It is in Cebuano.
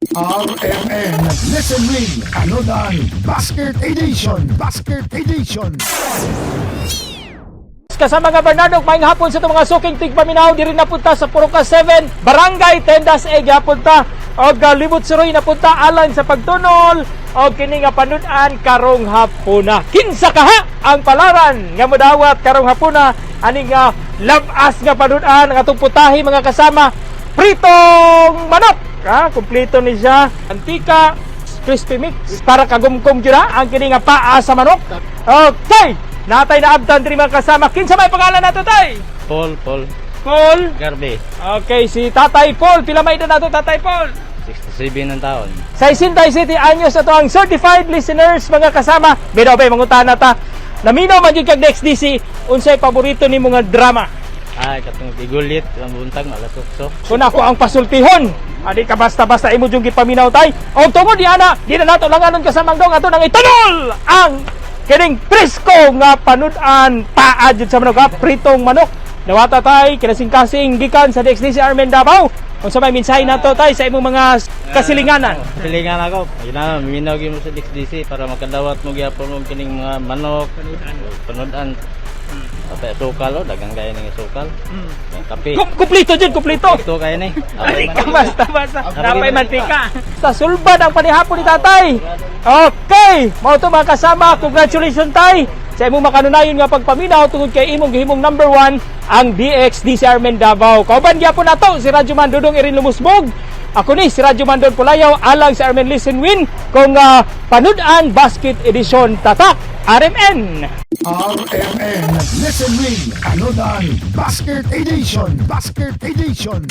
RMN Listen Win Panudan Basket Edition. Basket Edition. Kasama nga Bernardo, maayong hapon sa itong mga suking tigpaminaw diri napunta sa Purok 7, Barangay Tendas E punta og libot suroy napunta alang sa pagtunol og kini nga panud-an karong hapuna. Kinsa kaha ang palaran nga modawat karong hapuna ani nga labas nga panud-an ang atong putahe, mga kasama? Pritong manok. Ha, kumpleto ni siya. Antika, crispy mix para kagumkom gyud ang kini nga paa sa manok. Okay. Natay na abtan diri, mga kasama. Kinsa may pangalan nato, tay? Paul, Paul. Paul. Garbe. Okay, si Tatay Paul. Pila may edad nato, Tatay Paul? 67 ng taon. Sa 67 anyos ato ang certified listeners, mga kasama. Bitaw bay mangutana ta. Naminaw man gyud kag DXDC, unsay paborito nimo nga drama? Ay, katong igulit, ang buntag, alas 8. Kung ako ang pasultihon, adi ka basta-basta imo jung gipaminaw, tay. Og tungod ni ana, di na nato langanon, kasamang dong, ato nang itunol ang kining presko nga panud-an, paa jud sa manok ha, pritong manok. Dawata, tay, kinasing-kasing gikan sa DXDC Armen Davao. Unsa may mensahe nato, tay, sa imong mga kasilinganan? Silingan ako, yun na, minaw gyud mo sa DXDC para makadawat mo gyapon mo kining mga manok, panudan. Patay sukal, oh, dagang kaya ning sukal. Ang kape. Kumpleto jud, kumpleto. Ito kaya ni. Ay, ka basta-basta. Napay mantika. Sa sulbad ang panihapon ni tatay. Okay. Mao to, mga kasama. Congratulations, tay, sa imong makanunayon nga pagpaminaw tungod kay imong gihimong number 1 ang DXDC Armen Davao. Kauban gyapon nato si Radyo Man Dudong Irin Lumusbog. Ako ni si Radyo Man Don Pulayaw alang sa Armen Listen Win kung Panudan Basket Edition. Tatak RMN. RMN Listen Win Panudan Basket Edition. Basket Edition.